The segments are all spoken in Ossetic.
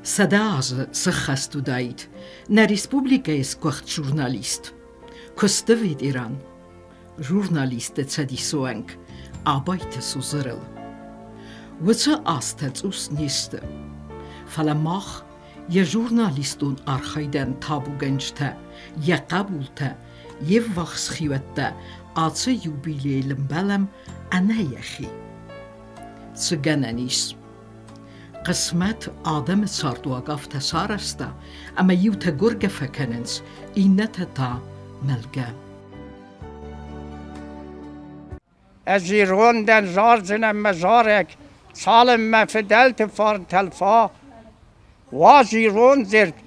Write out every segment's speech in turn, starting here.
100 азы сыххӕст уыдаид нӕ республикӕйы сгуыхт журналист, куысты ветеран, журналистты цӕдисы уӕнг Абайты Созырыл. Уыцы азтӕ цъус не сты, фӕлӕ мах йӕ журналистон архайдӕн табугӕнджытӕ, йӕ хъӕбултӕ, йе ввахс хиуӕттӕ ацы юбилейыл ӕмбӕлӕм ӕнӕ йӕхи. Цы гӕнӕн ис? Хъысмӕт адӕмы цардуаг афтӕ сарӕзта, ӕмӕ иутӕ гуыргӕ фӕкӕнынц, иннӕтӕ та мӕлгӕ. Ӕз ирон дӕн, зардзынӕн мӕ зарӕг, цалынмӕ фыдӕлты фарн тӕлфа. Уаз ирон дзырд,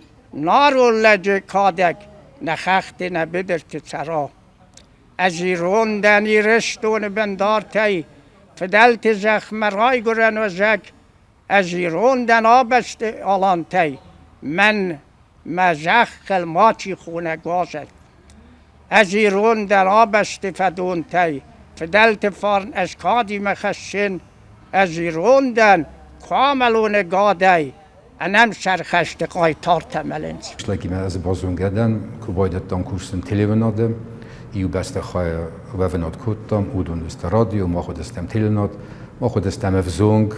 нарон лӕджы кадӕг нӕ хӕхты, нӕ быдырты цӕра. Ӕз ирон дӕн Ирыстоны бындартӕй, фыдӕлты зӕхмӕ райгуырӕн уӕзӕг. Ӕз ирон дӕн абӕсты алантӕй, мӕн мӕ зӕххыл мачи хонӕг уазӕг. Ӕз ирон дӕн абӕсты фӕдонтӕй, фыдӕлты фарн ӕз кадимӕ хӕссын. Ӕз ирон дӕн, куы амӕлон ӕгадӕй, ӕнӕмсӕр хӕсты хъайтартӕ мӕлынц. Лӕгимӕ ӕз базонгӕ дӕн, куы байдыдтам кусын телеуынады, иу бӕстыхайы уӕвынад кодтам, уыдон уыдысты радио, мах уыдыстӕм теленад, мах уыдыстӕм ӕвзонг,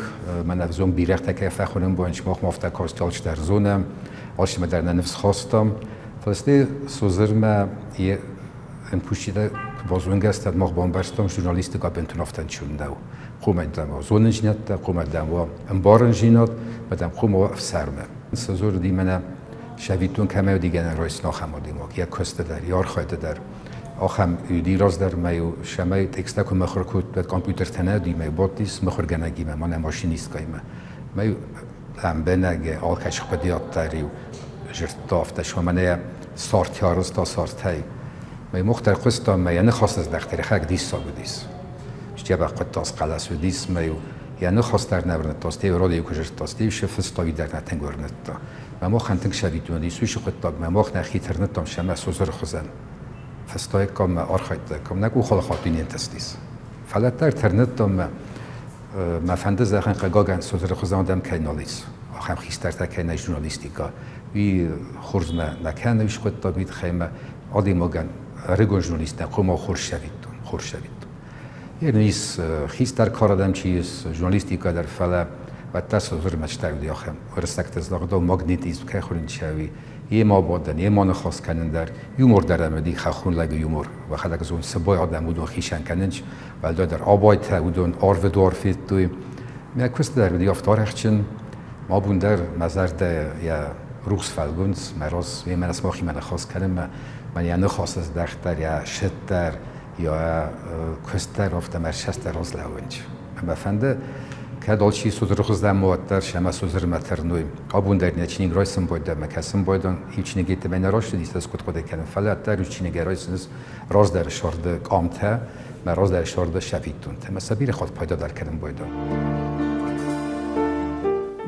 мӕн ӕвзонг бирӕгътӕ кӕй фӕхонын бон, мах ма афтӕ каст алчидӕр зонӕм, алчимӕ дӕр нӕ ныфс хастам. Фӕлӕ стӕй Созырмӕ йе мкусджытӕ куы базонгӕ сты, мах бамбӕрстам, журналистикӕ бынтон афтӕ нӕу. Хъуамӕ дӕм уа зонындзинӕдтӕ, хъуамӕ дӕм уа ӕмбарындзинад, ӕмӕ дӕм хъуамӕ уа ӕфсармы. Созыр уыди мӕнӕ сӕвиттон кӕмӕй уыди гӕнӕн райсын ахӕм адӕймаг, йӕ куысты дӕр, йӕ архайды дӕр. Ахӕм уыди раздӕр мӕ-иу сӕмӕй тексттӕ куы мыхуыр кодтой, компьютертӕ нӕ уыди, мӕ бадтис мыхуыргӕнӕгимӕ, мӕнӕ машинисткӕимӕ. Мӕ лӕмбынӕг алкӕцы хъуыдыйад дӕр-иу зырдта, афтӕ мӕнӕ сартӕ арӕзта сартӕй. Мӕ мох дӕр хъуыста, мӕ йӕ ныхасыздӕхт дӕр диссаг уыдис. Стӕбӕх хъуыддаг хъӕлӕс уыдис, мӕ-иу йӕ ныхас дӕр нӕ уырныдта, стӕй радио куы зырдта, стӕй сӕ фыста, уый дӕр нӕ тынг уырныдта. Мӕ мохӕн тынг сӕвитон уыдис уыцы хъуыддаг, мӕ мох нӕхи тырныдтам сӕмӕ Созыры хуызӕн. Фыстаиккам мӕ архайдтаиккам, нӕ къухыл хатт не нтыстис. Фӕлӕ дӕр тырныдтам мӕ мӕ фӕнды зӕгъын, хъыгагӕн, Созыры хуызӕн адӕм кӕй нал ис, ахӕм хистӕртӕ кӕй нӕй журналистикӕ, уый хорзмӕ нӕ кӕны уый хъуыддаг, уый тыххӕй мӕ адӕймагӕн ӕрыгон журналисттӕн хъуамӕ хорз сӕвиттон, хорз сӕвиттон. Ис хистӕр кар адӕм чи ис, журналистикӕ дӕр, фӕлӕ уӕддӕр Созырмӕ стӕй ахӕм уырыссӕгты загъдау магнетизм кӕй хонынчӕуи, йемӕ абадын, йемӕ ныхас кӕнын дӕр, юмор дӕр ӕм уыди хӕххон лӕджы юмор. Уӕхӕдӕг зон, цыбой адӕм уыдон хицӕн кӕнынц, уӕлдайдӕр Абайтӕ уыдон арвы дуар федтой. Мӕ куыст дӕр уыди афтӕ арӕхстджын, мӕ бон дӕр мӕ зӕрдӕ йӕ рухс фӕлгонц, мӕ раз йемӕ сымахимӕ ныхас кӕнынмӕ, мӕн йӕ ныхасыздӕхт дӕр, йӕ сыд дӕр, йӕ куыст дӕр афтӕ мӕ цӕсты раз лӕууынц. Ӕмӕ фӕнды, кӕд алчи Созырыхъуыздӕм уӕддӕр сӕмӕ Созырмӕ тырной. Абон дӕр нӕ чиныг райсын байдӕм, мӕ кӕсын байдӕм, иу чиныг йеддӕмӕ нӕ райсыдис, ӕз куыд хъуыды кӕнын, фӕлӕ ӕддӕр иу чиныгӕй райсынц раздӕры сӕрды къамтӕ, мӕ раздӕры сӕрды сӕвиттонтӕ. Мӕ сӕ бирӕ хатт пайда дӕр кӕнын байдӕм.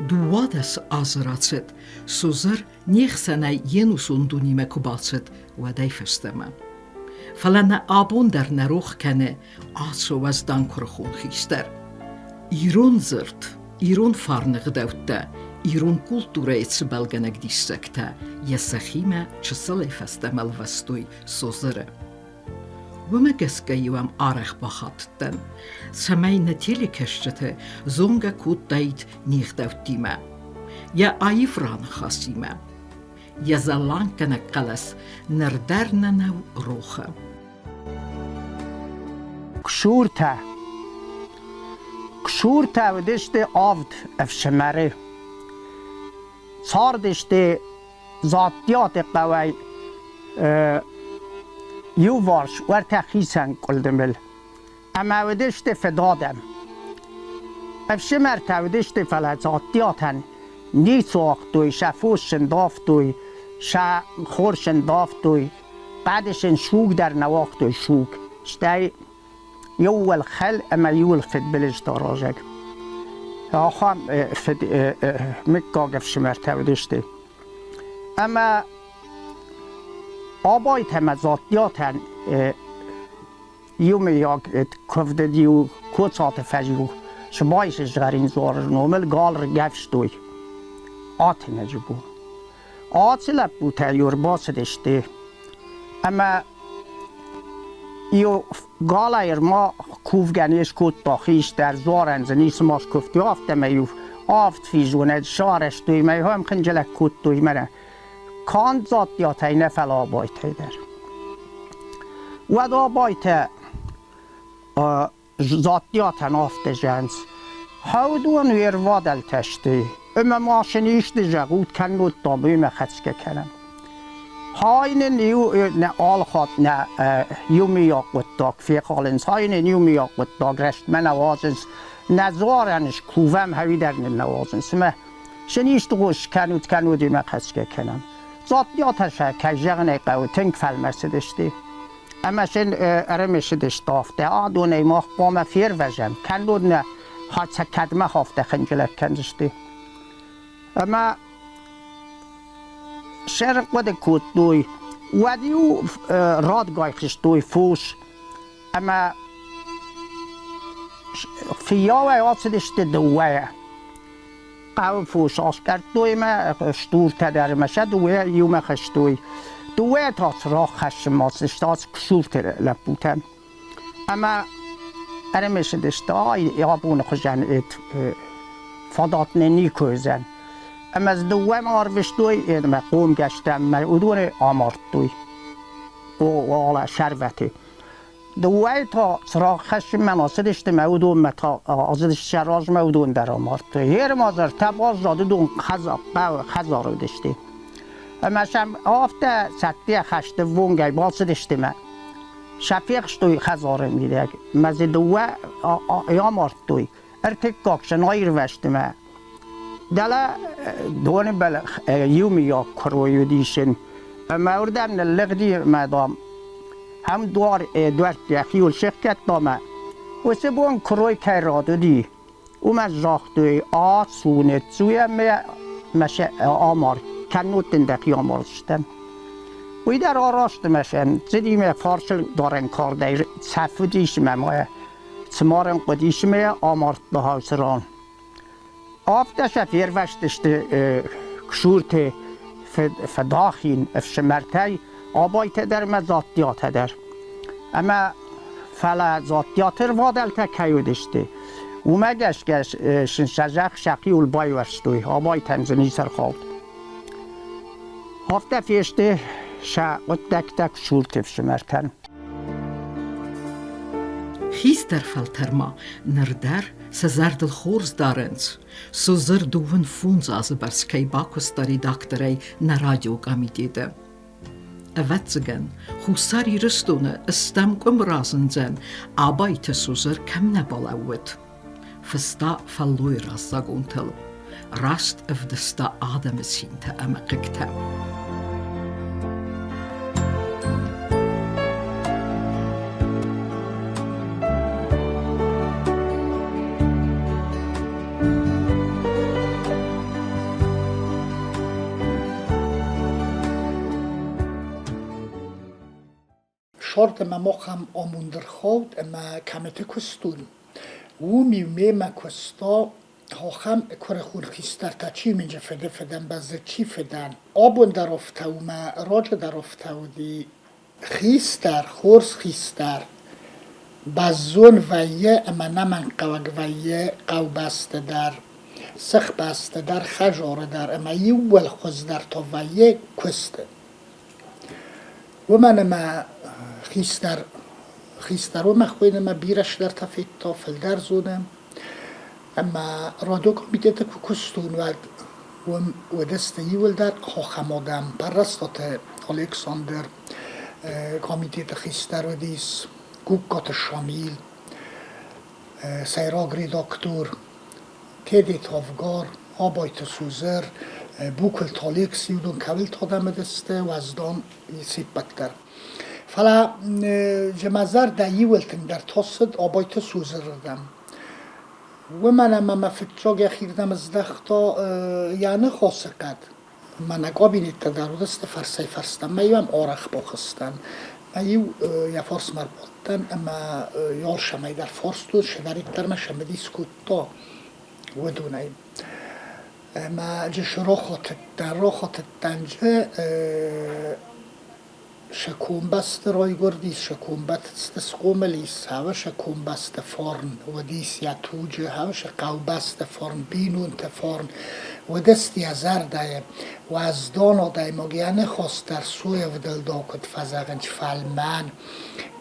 12 азы рацыд, Созыр не хсӕнӕй йе нусон дунемӕ куы бацыд, уӕдӕй фӕстӕмӕ. Фӕлӕ нӕ абон дӕр нӕ рох кӕны ацы уӕздан куырыхон хистӕр. Ирон дзырд, ирон фарны гъдӕуттӕ, ирон культурӕйы цыбӕлгӕнӕг диссӕгтӕ йӕ сӕхимӕ чысылӕй фӕстӕмӕ лвӕстой Созыры. Уымӕ гӕсгӕ-иу ӕм арӕх бахаттӕн, цӕмӕй нӕ телекӕсджыты зонгӕ кодтаид не гъдӕуттимӕ, йӕ аив раныхасимӕ. Йӕ зӕлланггӕнӕг хъӕлӕс ныр дӕр нӕ нӕу рохы. Ксуртӕ. Ксуртӕ уыдысты авд ӕфсымӕры. Цардысты Дзаттиаты хъӕуӕй иуварс уӕртӕ хицӕн къуылдымыл ӕмӕ уыдысты фыдадӕм. Ӕфсымӕртӕ уыдысты, фӕлӕ Дзаттиатӕн ницы уагътой, сӕ фос сын давтой, сӕ хор сын давтой, хъӕды сын суг дӕр нӕ уагътой, суг. Стӕй иууыл хӕл ӕмӕ иууыл фыдбылызтӕ аразӕг. Ахӕм фыд мыггаг ӕфсымӕртӕ уыдысты. Ӕмӕ Абайтӕ ӕмӕ Дзаттиатӕн иумӕйаг куывды-иу Коцаты фӕз-иу Сыбайы сызгъӕрин дзуары номыл гал ргӕвстой. Атынӕджы бон. Ацы лӕппутӕ иу ӕрбацыдысты ӕмӕ иу галӕй ӕрма кувгӕ не скодта хистӕр, дзуарӕн дзы ницыма скуывтой, афтӕмӕй-иу авд физонӕг сарӕзтой мӕ иу ӕм хынджылӕг кодтой мӕнӕ канд Дзаттиатӕй нӕ, фӕлӕ Абайтӕй дӕр. Уӕд Абайтӕ Дзаттиатӕн афтӕ зӕгъынц: Хӕудон уе рвадӕлтӕ сты, ӕмӕ ма сын исты зӕгъут, кӕннод дам уемӕ хӕцгӕ кӕнӕм. Хай нын иу нӕ алыхатт нӕ иумиаг хъуыддаг фехалынц, хай нын иумиаг хъуыддаг рӕстмӕ нӕ уадзынц, нӕ дзуарӕн скувӕм, хӕуи дӕр нын нӕ уадзынц. Ӕмӕ сын исты хос кӕнут, кӕннод уемӕ хӕцгӕ кӕнӕм. Дзаттиатӕ сӕ, кӕй зӕгъын ӕй хъӕуы, тынг фӕлмӕцыдысты. Ӕмӕ сын ӕрымысыдысты афтӕ, адонӕй мах хъуамӕ фервӕзӕм, кӕннод нӕ сӕ кӕдмӕ афтӕ хынджылӕг кӕндзысты. Ӕмӕ сӕ рхъуыды кодтой, уӕд-иу радгай хызтой фос ӕмӕ фыййауӕй ацыдысты дыууӕйӕ. Хъӕуы фос аскъӕрдтой ӕмӕ стуртӕ дӕр ӕмӕ сӕ дыууӕ иумӕ хастой. Дыууӕ та цырагъ хӕссынмӕ ацыдысты ацы ксурты лӕппутӕ. Ӕмӕ ӕрымысыдысты, ай абоны хуызӕн фадат нын никуы уыдзӕн. Ӕмӕ дзы дыууӕмӕ арвыстой ӕмӕ хъомгӕстӕм ӕмӕ уыдоны амардтой. О, сӕрвӕты. Дыууӕйы та цырагъ хӕссынмӕ ацыдысты мӕ уыдонмӕ та ацыдысты сӕ размӕ, уыдон дӕр амардтой. Ермаз ӕртӕ баззад, уыдон хӕдзары уыдысты. Ӕмӕ сӕм афтӕ цӕттӕ хӕсты ввонгӕй бацыдысты мӕ сӕ фехстой хӕдзары мидӕг. Мӕ дзы дыууӕ амардтой, ӕртыккаг сын аирвӕзт мӕ дӕлӕ доны был иумиаг куырой уыдис ын. Ӕмӕ уырдӕм ныллыгъди мӕ, дам, ӕм дуар дуӕртты йӕхиуыл сӕхгӕдта мӕ уыцы бон куырой кӕй рад уыди, уымӕн загътой, ацу, ныццу ӕмӕ мӕ сӕ амар, кӕннод дын дӕхи амардзыстӕм. Уый дӕр араст ӕмӕ сӕм цыди мӕ фарсыл дарӕн кардӕй цӕф уыдис ӕмӕ ма цыма рын хъуыдис ӕмӕ йӕ амардта уыцы ран. Афтӕ сӕ фервӕзтысты Ксурты фыдахин ӕфсымӕртӕй Абайтӕ дӕр ӕмӕ Дзаттиатӕ дӕр. Ӕмӕ фӕлӕ Дзаттиаты рвадӕлтӕ кӕй уыдысты, уымӕ гӕсгӕ сын сӕ зӕхх сӕхиуыл байуӕрстой, Абайтӕн дзы ницы ӕрхауд. Афтӕ фесты сӕ хъуыддӕгтӕ Ксурты ӕфсымӕртӕн. Хистӕр фӕлтӕр ма ныр дӕр сӕ зӕрдыл хорз дарынц, Созыр дыууын фондз азы бӕрц кӕй бакуыста редакторӕй нӕ радиокомитеты. Ӕвӕццӕгӕн, Хуссар Ирыстоны стӕм къуым разындзӕн, Абайты Созыр кӕм нӕ балӕууыд. Фыста фӕллойы раззагонтыл, раст ӕвдыста адӕмы цинтӕ ӕмӕ хъыгтӕ. Сӕрд ӕмӕ мах ам амонд ӕрхауд ӕмӕ кӕмыты куыстон, уым-иу мемӕ куыста ахӕм куырыхон хистӕртӕ чиныджы фыды фыдӕн бӕззы чи фыдӕн. Абон дӕр афтӕ у мӕ раджы дӕр афтӕ уыди. Хистӕр, хорз хистӕр, бӕззон вӕййы ӕмӕ ӕнӕмӕнгхъӕуӕг вӕййы хъӕубӕсты дӕр, сыхбӕсты дӕр, хӕдзары дӕр ӕмӕ иууыл хуыздӕр та вӕййы куысты. Уымӕн ӕмӕ хистӕр хистӕр уымӕ хуыйны ӕмӕ бирӕ цыдӕртӕ федта, фылдӕр зоны. Ӕмӕ радиокомитеты куы куыстон, уӕд уым уыдысты иууылдӕр ахӕм адӕм. Пӕррӕстаты Александр комитеты хистӕр уыдис, Гугкаты Шамил, сӕйраг редактор, Тедеты Авгар, Абайты Сузӕр, Букуылты Алекси, уыдон кӕуылты адӕм уыдысты, уӕздан се ппӕт дӕр. Фӕлӕ мӕ зӕрдӕ иуыл тынгдӕр тасыд Абайты Сузӕрырдӕм. Уымӕн ӕмӕ мӕ фыццаг йӕхирдӕм здӕхта йӕ ныхасы хъӕд. Мӕнӕ кабинеттӕ дӕр уыдысты фӕрсӕй-фӕрстӕм. Мӕ-иу ӕм арӕх бахызтӕн. Мӕ-иу йӕ фарсмӕ ӕрбадтӕн ӕмӕ алцӕмӕй дӕр фарстон, сывӕриддӕр мӕ цымыдис кодта уыдонӕй. Ӕмӕ джы рохотыдтӕн, рохотыдтӕн джы сӕ комбӕсты райгуырдис, сӕ комбӕсты схъомыл ис, хӕвы сӕ комбӕсты фарн уыдис йӕ туджы, хӕвы сӕ хъӕубӕсты фарн, бинонты фарн уыдысты йӕ зӕрдӕйы. Уӕздан адӕймаг йӕ ныхас дӕр сойӕвдылдау куыд фӕзӕгъынц, фӕлмӕн.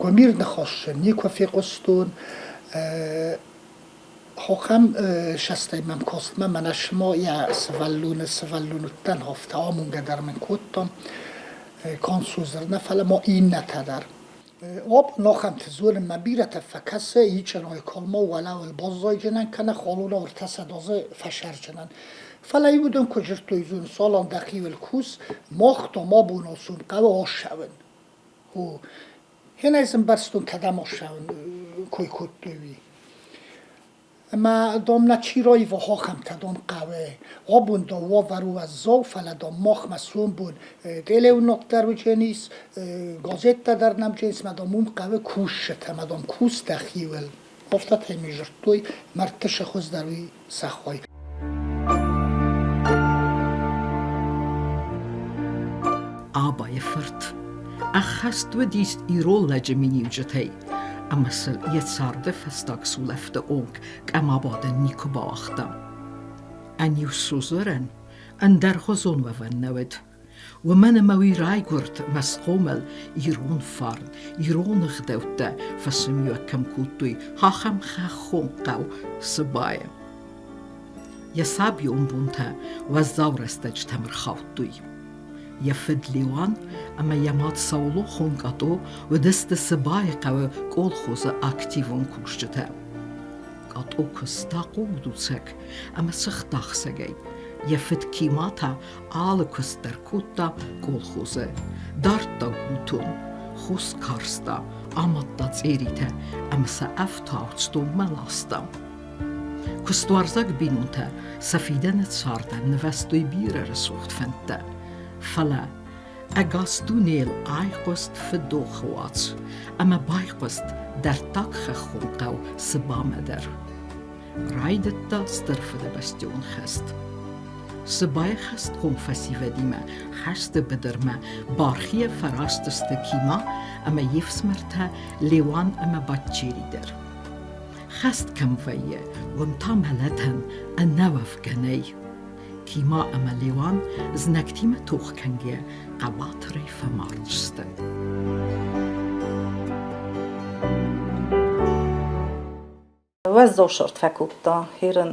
Гуымир ныхас сын никуы фехъуыстон. Хохӕн састӕй мӕм костмӕ мӕнӕ шмо йӕ сывӕллоны сывӕллон уыдтӕн, афтӕ амонгӕ дӕр мын кодтон консузыр нӕ, фӕлӕ ма иннӕтӕ дӕр. Об нохӕнты зонынмӕ бирӕтӕ фӕкӕсы, ичъырой колмо уӕлӕуыл баззайджынӕн кӕнӕ холуна ӕртӕсӕдозы фӕсӕрджынӕн. Фӕлӕ уыдон куы зыдтой зон салам дӕхиуыл кус, мах та ма бонасун хъӕуы ассӕуын. О, Хенӕй сын бӕрцтон кӕдӕм ассӕуын кой кодтой, уый. Ӕмӕ дам нӕ чи раива ахӕмтӕ дам хъӕуы. Абон дам уавӕр у уӕззау, фӕлӕ дам махмӕ сомбон телеуынад дӕр уыдзӕнис, газеттӕ дӕр нӕм уыдзӕнис, ӕмӕ дам уым хъӕуы кусджытӕ, ӕмӕ дам кус дӕхиуыл. Афтӕ та ми зыдтой, мӕрдты сӕ хуыздӕр уый сӕххой. Абайы фырт ӕххӕст уыдис ирон лӕджы миниуджытӕй ӕмӕ сыл йӕ царды фӕстаг сулӕфты онг къӕм абадын никуы бауагъта. Ӕниу Созырӕн ӕндӕргъуызон уӕвӕн нӕ уыд. Уымӕн ӕмӕ уый райгуырд мӕ схъомыл ирон фарн, ирон ӕгъдӕуттӕ фӕсымиуӕг кӕм кодтой, ахӕм хӕххон хъӕу Сыбайы. Йӕ сабион бонтӕ уӕззау рӕстӕджытӕм ӕрхаудтой. Йӕ фыд Леуан ӕмӕ йӕ мад Саулохон Къатъо уыдысты Сыбайы хъӕуы колхозы активон кусджытӕ. Къатъо куыста хъугдуцӕг ӕмӕ цыхтахсӕгӕй. Йӕ фыд Кима та алы куыст дӕр кодта колхозы. Дардта гутон, хос карста, амадта цъеритӕ ӕмӕ сӕ ӕфтауцдонмӕ ласта. Куыстуарзаг бинонтӕ сӕ фидӕны цардӕн нывӕзтой бирӕ рӕсугъд фӕндтӕ. Фӕлӕ ӕгас дунейыл айхъуыст фыдохы уац ӕмӕ байхъуыст дӕрддаг хӕххон хъӕу Сыбамӕ дӕр. Райдыдта Стыр Фыдыбӕстӕйон хӕст. Сыбайы хӕстхъом фӕсивӕдимӕ хӕсты быдырмӕ бархийӕ фӕраст сты Кима ӕмӕ йе фсымӕртӕ Леуан ӕмӕ Баччери дӕр. Хӕст кӕм вӕййы, уым та мӕлӕтӕн ӕнӕуӕвгӕ нӕй. Кима ӕмӕ Леуан знӕгтимӕ тох кӕнгӕ хъӕбатырӕй фӕмард сты. Уӕззау сырд фӕкодта хирын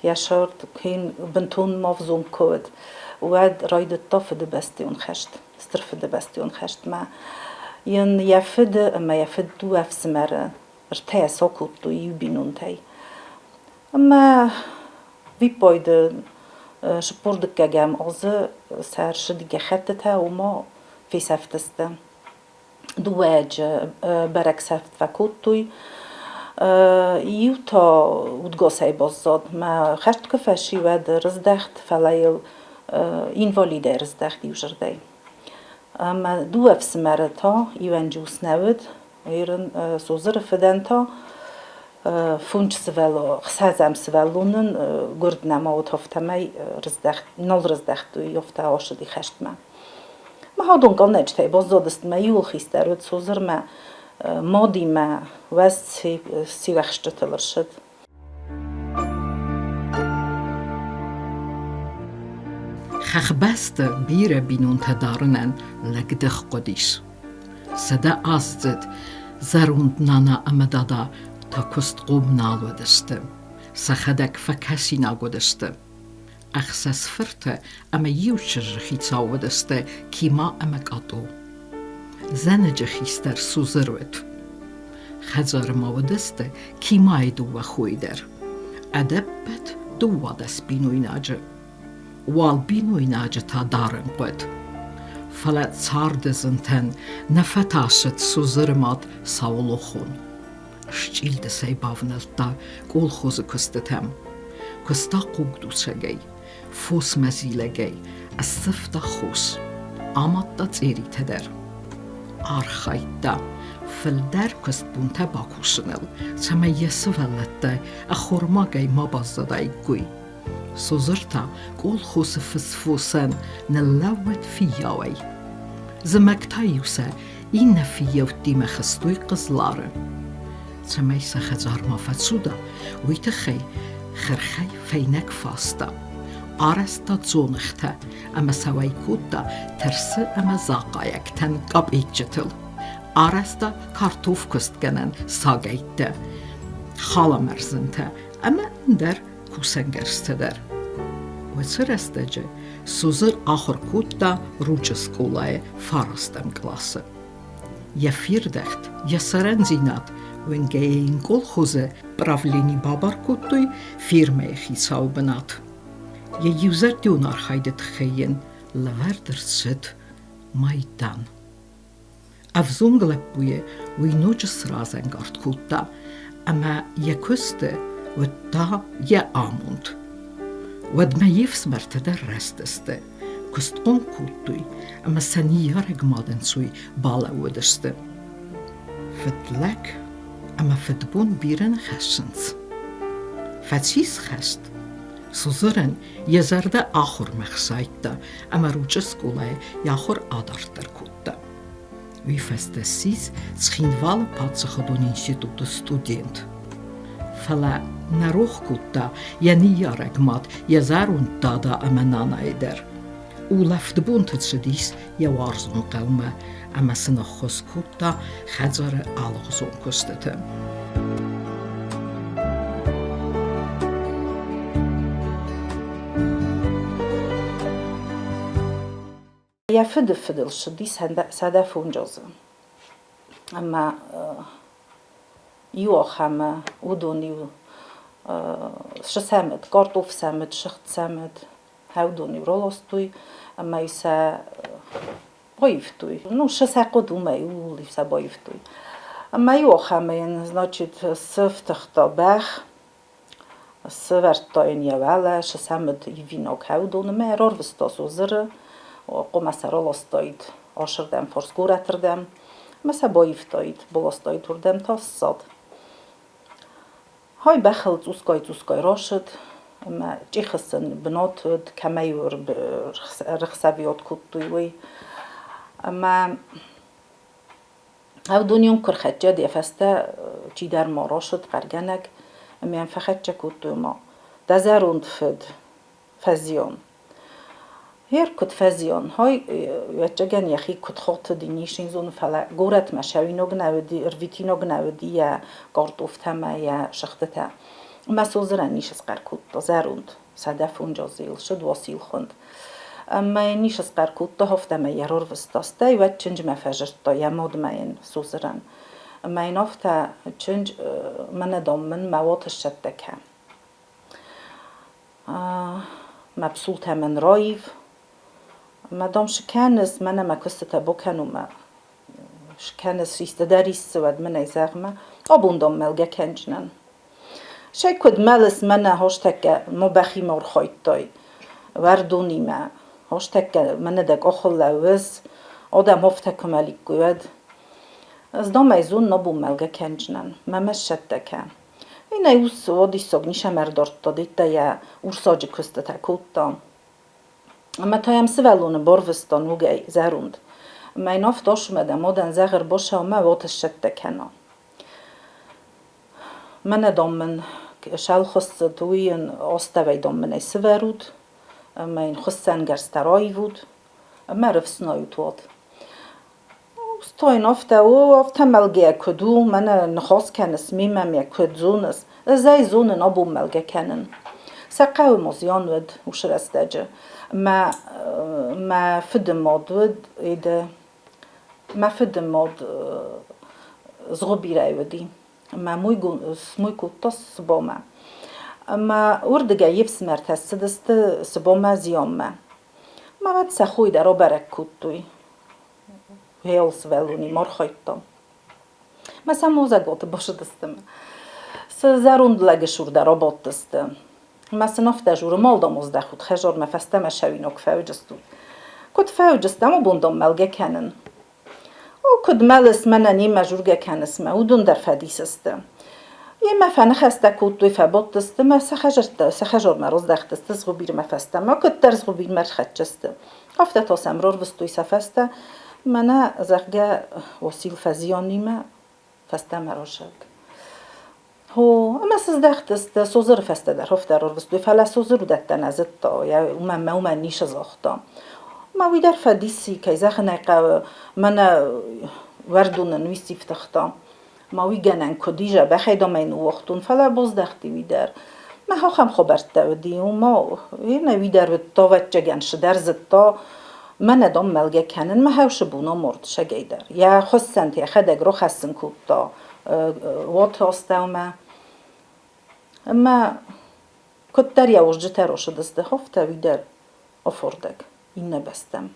йӕ сырд хин бынтон мавзонг куы уыд, уӕд райдыдта Фыдыбӕстӕйон хӕст, Стыр Фыдыбӕстӕйон хӕстмӕ. Йын йӕ фыды ӕмӕ йӕ фыд дыууӕ ӕфсымӕры ӕртӕйӕ сакодтой иу бинонтӕй. Ӕмӕ виппайды 42-ӕм азы сӕ ӕрсыд гӕххӕттытӕ, уымӕ фесӕфтысты. Дыууӕ аджы бӕрӕг сӕфт фӕкодтой. Иу та удгасӕй баззад. Мӕ хӕст куы фӕци, уӕд рыздӕхт, фӕлӕ йыл инвалидӕй рыздӕхт иузӕрдӕй. Ӕмӕ дыууӕ ӕфсымӕры та, иуӕнджы ус нӕ уыд, Ирын Созыры фыдӕн та фунт сывӕллон, хсӕзӕм сывӕллонӕн гуырд нӕма уыд, афтӕмӕй рыздӕхт, нал рыздӕхт уый, афтӕ ацыди хӕстмӕ. Махадон къаннӕджытӕй баззадысты мӕ иуыл хистӕр уыд Созырмӕ мадимӕ уӕз сиуӕхстытыл ӕрсыд. Хӕхбӕсты бирӕ бинонтӕ дарынӕн лӕгдых хъуыдис. 100-аздзыд зӕронд нана ӕмӕ дада та куыстхъом нал уыдысты, сӕхӕдӕг фӕкӕсинаг уыдысты. Ӕхсӕз фырты ӕмӕ иу чызджы хицау уыдысты Кима ӕмӕ Къатъо. Зӕнӕджы хистӕр Сузыр уыд. Хӕдзары ма уыдысты Кимайы дыууӕ хойы дӕр. Ӕдӕппӕт 12 бинойнаджы. Уал бинойнаджы та дарын хъуыд. Фӕлӕ царды зынтӕн нӕ фӕтасыд Сузыры мад Саулохон. Счъилдысӕй бавнӕлдта колхозы куыстытӕм. Куыста хъугдуцӕгӕй, фосмӕ зилӕгӕй, ӕссывта хос, амадта цъеритӕ дӕр. Архайдта фылдӕр куыстбонтӕ бакусыныл, цӕмӕй йӕ сывӕллӕттӕ ӕххормагӕй ма баззадаиккой. Созыр та колхозы фысфосӕн ныллӕууыд фыййауӕй. Зымӕг та-иу сӕ иннӕ фыййӕуттимӕ хызтой Хъызлары. Цӕмӕй сӕ хӕдзар ма фӕцуда, уый тыххӕй хырхӕй фӕйнӕг фаста, арӕзта дзоныгътӕ ӕмӕ сӕ уӕй кодта тӕрсы ӕмӕ захъайӕгтӕн капеччытыл. Арӕзта картофкуыстгӕнӕн сагӕйттӕ, халамӕрзӕнтӕ ӕмӕ ӕндӕр кусӕнгӕрзтӕ дӕр. Уыцы рӕстӕджы Созыр ахуыр кодта Ручъы скъолайы фарӕстӕм къласы. Йӕ фердӕхт, йӕ сӕрӕндзинад уынгӕйӕ йын колхозы правлени бабар кодтой фермӕйы хицауы бынат. Йӕ иузӕрдион архайды тыххӕй йын лӕвӕрд ӕрцыд майдан. Ӕвзонг лӕппуйы уый ноджы сразӕнгард кодта ӕмӕ йӕ куысты уыдта йӕ амонд. Уӕдмӕ йе фсымӕртӕ дӕр рӕзтысты, куыстхъом кодтой ӕмӕ сӕ ныййарӕг мадӕнцой балӕууыдысты. Фыдлӕг ӕмӕ фыдбон бирӕ нӕ хӕссынц. Фӕцис хӕст. Созырӕн йӕ зӕрдӕ ахуырмӕ хсайдта ӕмӕ Ручъы скъолайы йӕ ахуыр адарддӕр кодта. Уый фӕстӕ ссис Цхинвалы паддзахадон институты студент. Фӕлӕ нӕ рох кодта йӕ ныййарӕг мад, йӕ зӕронд дада ӕмӕ нанайы дӕр. Улӕфты бонты цыдис йӕ уарзон хъӕумӕ ӕмӕ сын ӕххуыс кодта хӕдзары алыгъуызон куыстыты. Йӕ фыды фыдыл ссыди 105 азы. Ӕмӕ иу ахӕмы уыдон-иу сӕмыд, картоф сӕмыд, сыгъд сӕмыд, уыдон-иу раластой ӕмӕ сӕ баивтой. Ну, сӕ сӕ хъуыд уымӕй, ууыл-иу сӕ баивтой. Ӕмӕ иу ахӕмы йын, значит, сыфтыгъта бӕх, Сӕвӕрдта йын йӕ уӕлӕ сӕмыд ивинаг хӕудоны мӕ ӕрӕрвыста Созыры, хъуамӕ сӕ раластаид асырдӕм, фӕрсгорӕтырдӕм ӕмӕ сӕ баивтаид, баластаид уырдӕм та ссад. Хай бӕхыл цъусгай-цъусгай рацыд ӕмӕ чъихы сын бынат уыд, кӕмӕй-иу ӕрыхсӕвиуат кодтой, уый. Ӕмӕ Уыдон-иу куы рхӕццӕ йӕ фӕстӕ чидӕр ма рацыд хъӕргӕнӕг ӕмӕ йӕм фӕхӕццӕ кодтой ма дӕ зӕронд фыд фӕзиан. Гъер куыд фӕзиан, хай ӕвӕццӕгӕн йӕхи куыд хатыди, ницы йын зоны, фӕлӕ горӕтмӕ сӕуинаг нӕ уыди, ӕрвитинаг нӕ уыди йӕ картофтӕ ӕмӕ йӕ сыгъдытӕ. Ӕмӕ Созырӕн ницы схъӕр кодта зӕронд, 105 азы йыл ссыд Уасил хуынд. Ӕмӕ йын ницы схъӕр кодта, афтӕмӕй йӕ рарвыста. Стӕй уӕд чынджмӕ фӕзырдта йӕ мадмӕ йын Созырӕн. Ӕмӕ йын афтӕ, чындж, мӕнӕ, дам, мын мӕ уаты сцӕттӕ кӕ. Мӕ псултӕ мын раив. Ӕмӕ, дам, цы кӕныс, мӕнӕ мӕ куыстытӕ бакӕнон, мӕ скӕныс, исты дӕ риссы, уӕд мын ӕй зӕгъ, мӕ абон, дам, мӕлгӕ кӕнджынӕн. Сӕ куыд мӕлыс, мӕнӕ хостӕккӕ мо бӕхимӕ ӕрхайдтай, уӕрдонимӕ. Хостӕккӕ мӕнӕ дӕ къахыл лӕууыс, адӕм афтӕ куы мӕликкой, уӕд. Ӕз дам ӕй зонын, абон мӕлгӕ кӕнджынӕн, мӕ мӕ сцӕттӕ кӕ. Иннӕ ус уадиссаг ницӕмӕ ӕрдардта, дыдта йӕ урсаджы куыстытӕ кодта. Ӕмӕ та йӕм сывӕллоны барвыста ногӕй зӕронд. Ӕмӕ йын афтӕ асымӕ дӕ мадӕн зӕгъ ӕрбацӕуа ӕмӕ уат сцӕттӕ кӕна. Мӕнӕ, дам, мын сӕлхуыссыд, уый йын астӕуӕй, дам, мын ӕй сывӕрут ӕмӕ йын хуыссӕнгӕрзтӕ раивут ӕмӕ ӕрыфснайут уат. Та йын афтӕ у, афтӕ мӕлгӕ куыд у, мӕнӕ ныхас кӕныс мемӕ мӕ куыд зоныс, ӕз ӕй зонын, абон мӕлгӕ кӕнын. Сӕ хъӕуы ма зиан уыд уыцы рӕстӕджы. Мӕ, мӕ фыды мад уыд, иды Мӕ фыды мад Згъуыбирӕй уыди ӕмӕ смой кодта Сыбомӕ. Ӕмӕ уырдыгӕй йе фсымӕртӕ ссыдысты Сыбомӕ зианмӕ. Ӕмӕ уӕд сӕ хойы дӕр абӕрӕг кодтой. Гъеуыл сывӕллонимӕ архайдта. Мӕ сӕм уазӕгуаты бацыдысты. Цы зӕронд лӕджы цур дӕр абадтысты. Мӕ сын афтӕ журы, малдам оздӕхут, хӕзармӕ фӕстӕмӕ сӕуинаг фӕуджыстут. Куыд фӕуджыстӕм, абон дам мӕлгӕ кӕнын. О, куыд мӕлыс, мӕнӕ немӕ жургӕ кӕныс мӕ, уыдон дӕр фӕдис сты. Йемӕ фӕныхӕстӕ кодтой, фӕбадтысты мӕ сӕ хӕдзӕрттӕ, сӕ хӕдзармӕ раздӕхтысты Згъуыбирмӕ фӕстӕмӕ. Куыддӕр Згъуыбирмӕ ӕрхӕццӕ сты, афтӕ та сӕм рарвыстой сӕ фӕстӕ, мӕнӕ, зӕгъгӕ, Уасил фӕзианимӕ фӕстӕмӕ раззаг. Хо, ӕмӕ сыздӕхтысты, Созыры фӕстӕ дӕр афтӕ рарвыстой, фӕлӕ Созыр уыдӕттӕ нӕ зыдта, йӕ уымӕн мӕ уымӕн ницы загъта. Ӕмӕ уый дӕр фӕдиси, кӕй зӕгъын ӕй хъӕуы, мӕнӕ уӕрдоны ныуис ифтыгъта. Ма уый гӕнӕн куыд и, дзӕбӕхӕй дам ӕй ныууагътон, фӕлӕ баздӕхти уый дӕр. Мӕ ахӕм хабӕрттӕ уыди, ома, ӕмӕ уый дӕр уыдта, ӕвӕццӕгӕн, цыдӕр зыдта, мӕнӕ, дам, мӕлгӕ кӕнын, мӕ хӕусы бон амард сӕгӕй дӕр. Йӕ хуыссӕнты йӕхӕдӕг рахӕссын кодта уаты астӕумӕ. Ӕмӕ куыддӕр йӕ уазджытӕ рацыдысты, афтӕ уый дӕр афардӕг иннӕ бӕстӕм.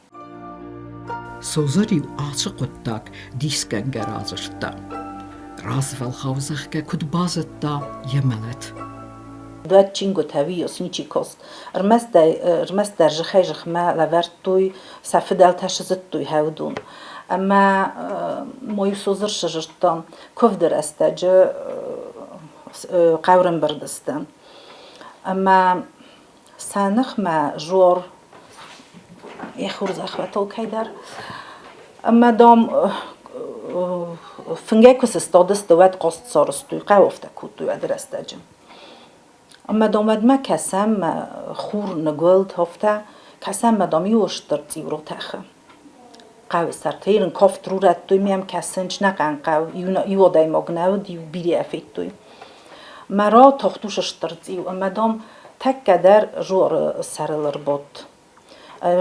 Созыр-иу ацы хъуыддаг дисгӕнгӕ радзырдта. Развӕлгъау, зӕгъгӕ, куыд базыдта йӕ мӕлӕт. Уӕд чингуытӕ уыйас ничи каст. Ӕрмӕстдӕр зыхӕй-зыхмӕ лӕвӕрдтой, сӕ фыдӕлтӕ сызыдтой хӕудон. Ӕмӕ ма-иу Созыр сызыдта, куывды рӕстӕджы хъӕу ӕрӕмбырд сты. Ӕмӕ сӕ ныхмӕ зор йӕ хорзӕхвӕтыл кӕйдӕр. Ӕмӕ, дам, фынгӕй куы сыстадысты, уӕд хъазт сарӕзтой, хъӕу афтӕ кодтой уӕды рӕстӕджы. Ӕмӕ, дам, уӕдмӕ кӕсӕм, хур ныгуылд, афтӕ кӕсӕм, мӕ, дам, иу стыр цъиу ртӕхы. Хъӕуы сӕрты йын кафт рурӕдтой, ме мкӕсынч нӕ хъӕнхъӕу, иу адӕймаг нӕ уыд, иу бирӕ федтой. Мӕ ратахт ус стыр цъиу ӕмӕ, дам, тӕккӕ дӕр жоры сӕрыл ӕрбадт.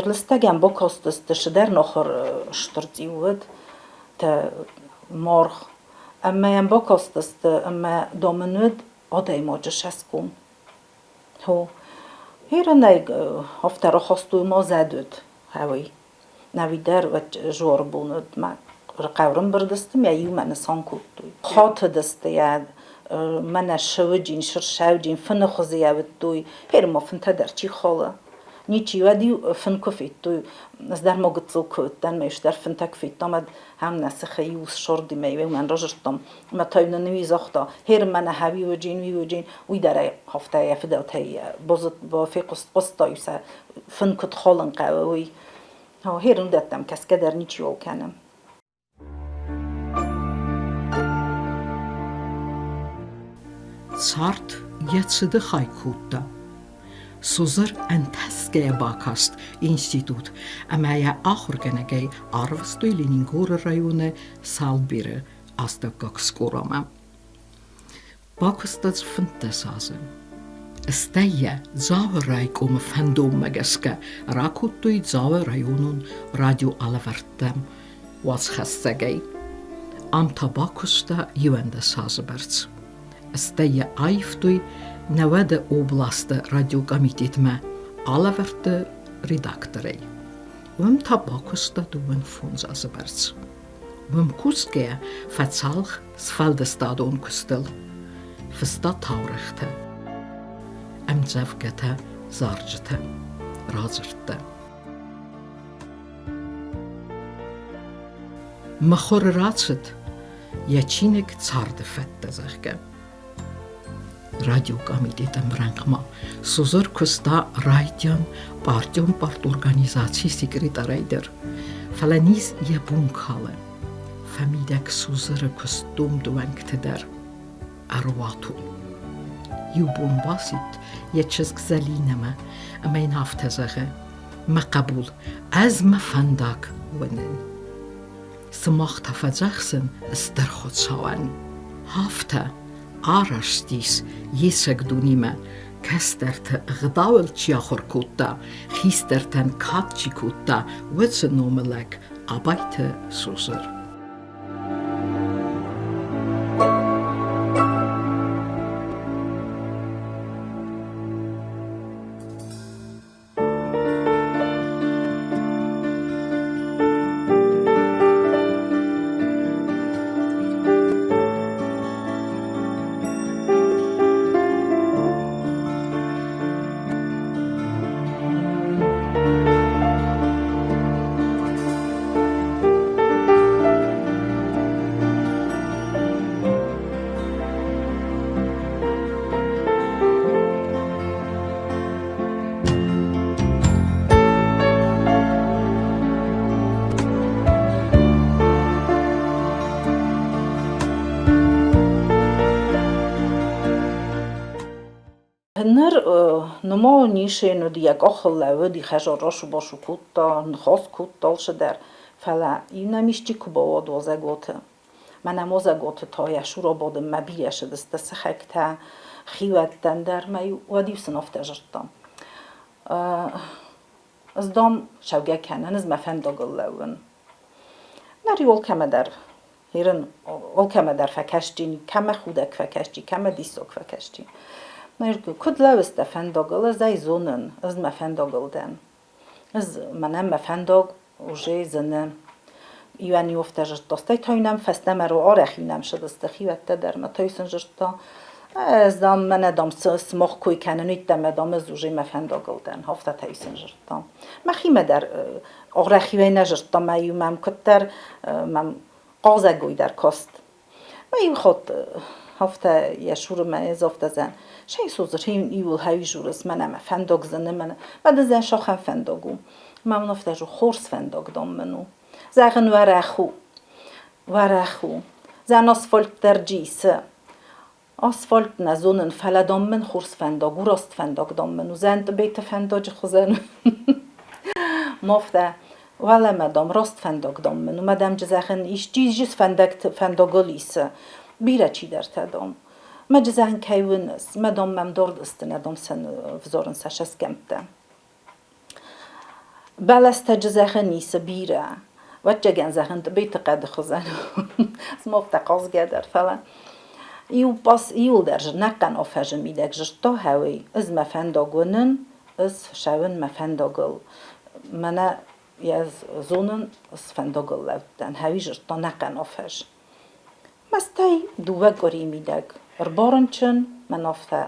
Лыстӕгӕн бакастысты, цыдӕр нахуыр стыр цъиу уыд, маргъ. Ӕмӕ йӕм бакастысты ӕмӕ, дам, ын уыд адӕймаджы сӕсгом. Хо, Ирынӕй афтӕ рахастой ма зӕд уыд, гъӕуый. Нӕуи дӕр уӕд жоры бон уыд, мӕ хъӕуы мӕ иумӕ нысан кодтой. Хатыдысты йӕ, мӕнӕ сыуджин, сырсӕуджин, фыны хуызы йӕ уыдтой. Гъер ма фынтӕ дӕр чи халы? Ничи, уӕд-иу фын куы федтой, ӕз дӕр ма гыццыл куы уыдтӕн, мӕ дӕр фынтӕ куы федтам, уӕд ам нӕ сыхы иу сордимӕ уымӕн разырдтам. Ӕмӕ та-иу нын уый загъта, гъер мӕнӕ хӕуи уыджин, уый уыджин, уый дӕр ӕй афтӕ йӕ фыдӕлтӕй фехъуыста-иу сӕ фын куыд халын хъӕуы, уый. Гъер уыдӕттӕм кӕсгӕ дӕр ничиуал кӕны. Цард йӕ цыды хай кодта. Созыр ӕнтӕсгӕйӕ бакаст институт ӕмӕ йӕ ахуыргӕнӕгӕй арвыстой Ленингоры районы Салберы астӕуккаг скъоламӕ. Бакуыста дзы 15 азы. Стӕй йӕ Дзауы райкомы фӕндонмӕ гӕсгӕ ракодтой Дзауы районон радиоалӕвӕрдтӕм уацхӕссӕгӕй. Ам та бакуыста 11 азы бӕрц. Стӕй йӕ аивтой нӕуӕды областы радиокомитетмӕ алӕвӕрдты редакторӕй. Уым та бакуыста 25 азы бӕрц. Уым кусгӕйӕ фӕцалх сфӕлдыстадон куыстыл, фыста таурӕгътӕ, ӕмдзӕвгӕтӕ, зарджытӕ, радзырдтӕ. Мыхуыры рацыд йӕ чиныг «Царды фӕдтӕ», зӕгъгӕ. Радиокомитеты ӕмрӕнхъмӕ Созыр куыста райдиан партион парторганизацийы секретарӕй дӕр, фӕлӕ низ йӕ бон калы. Фӕмидӕг Созыры куыстдомд уӕнгты дӕр. Ӕруатон. Иу бон бацыд йӕ чызг Зӕлинӕмӕ ӕмӕ йын афтӕ зӕгъы: «Мӕ хъӕбул, ӕз мӕ фӕндаг уынын. Сымах та фӕдзӕхсын стыр Хуыцауӕн. Афтӕ арӕзт ис йе цӕг дунемӕ, кӕстӕрты ӕгъдауыл чи ахуыр кодта, хистӕртӕн кад чи кодта, уыцы номы лӕг Абайты Созыр. Ныр нума нишен уыд, йӕ къахыл лӕууыди, хӕзар расу-басу кодта, ныхас кодта алцыдӕр, фӕлӕ иу нӕм исчи куы бауад уазӕгуаты, мӕнӕ уазӕгуаты та йӕ цур абадынмӕ бирӕ сыдысты сыхӕгтӕ, хиуӕттӕн дӕр ма-иу, уӕд-иу сын афтӕ дзырдта: Ӕз, дам, цӕугӕ кӕнын, ӕз мӕ фӕндагыл лӕууын. Ныр-иу алкӕмӕ дӕр Ирын алкӕмӕ дӕр фӕкӕсти, кӕмӕ худӕг фӕкӕсти, кӕмӕ диссаг фӕкӕсти. Куыд лӕууыс дӕ фӕндагыл, ӕз ӕй зонын, ӕз мӕ фӕндагыл дӕн. Ӕз мӕнӕн мӕ фӕндаг уже зыны. Иуӕн-иу афтӕ зыдта, стӕй та нӕм фӕстӕмӕ арӕх-иу нӕм сыдысты хиуӕттӕ дӕр ма та сын зыдта, ӕз, дам, мӕнӕ, дам, сымах кой кӕнын, уыдтӕ дам, ӕз уже мӕ фӕндагыл дӕн, афтӕ та сын зыдта. Мӕхимӕ дӕр арӕх-иу ӕй нӕ зыдта, мӕ-иу мӕм куыддӕр мӕм хъазӕгой дӕр каст. Мӕ иу хатт афтӕ йӕ цуры мӕ ӕз афтӕ зӕн, сӕй содзыр иуыл хӕуи журыс, мӕнӕ мӕ фӕндаг зыны, мӕнӕ мӕ дызӕн сахӕм фӕндаг у. Мӕ мын афтӕ жу хорз фӕндаг, дам мын у. Зӕгъын уӕрӕх у, уӕрӕх у. Зӕн асфальт дӕр джисы. Асфальт нӕ зонын, фӕлӕ дам мын хорз фӕндаг у, раст фӕндаг дам мын у, Зӕнтъбеты фӕндаджы хуызӕн. Мафтӕ, уӕлӕмӕ дам, раст фӕндаг дам мын у, мадам зӕгъын, исчи фӕндӕгты фӕндагыл исы, бирӕ чидӕртӕ дам. Мӕ зӕгъын кӕй уыныс, мӕ дам мӕм дард сты, нӕ дам сӕ взарын сӕ сӕсгӕмттӕ. Бӕлӕстӕ зӕгъын исы бирӕ. Ӕвӕццӕгӕн зӕгъын Тъбеты хъӕды хуызӕн смогтӕ хъазгӕ дӕр, фӕлӕ иу пас иуылдӕр нӕхъӕн афӕзы мидӕг зыдта хӕуый, ӕз мӕ фӕндаг уынын, ӕз цӕуын мӕ фӕндагыл. Мӕнӕ йӕ зонын, ӕз фӕндагыл лӕудтӕн, хӕуый зыдта нӕхъӕн афӕз. Мастӕй дыууӕ къуырийы мидӕг ӕрбарынчын, мӕн афтӕ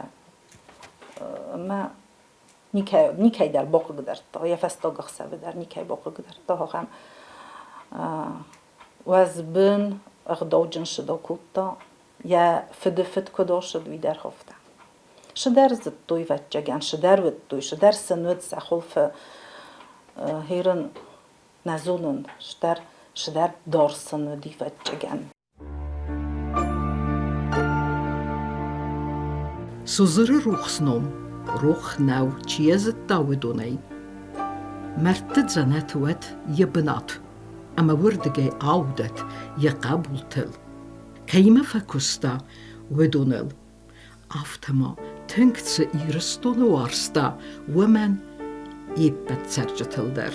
мӕ никӕй дӕр бахъыгдардта, йӕ фӕстаг ӕхсӕвы дӕр никӕй бахъыгдардта ахӕм уӕзбын, ӕгъдауджын сыдау кодта. Йӕ фыды фыд куыд ацыд, уый дӕр хафта. Сыдӕр зыдтой, ӕвӕццӕгӕн, сыдӕр уыдтой, сыдӕр сын уыд сӕ хуылфы херын нӕ зонын, сыдӕр, сыдӕр дӕр сын уыди, ӕвӕццӕгӕн. Созыры рухс ном рох нӕу, чи йӕ зыдта, уыдонӕй. Мӕрдты дзӕнӕты уӕд йӕ бынат ӕмӕ уырдыгӕй аудӕд йӕ хъӕбултыл, кӕимӕ фӕкуыста, уыдоныл. Афтӕ ма тынг цы Ирыстоны уарзта, уымӕн йе ппӕт цӕрджытыл дӕр.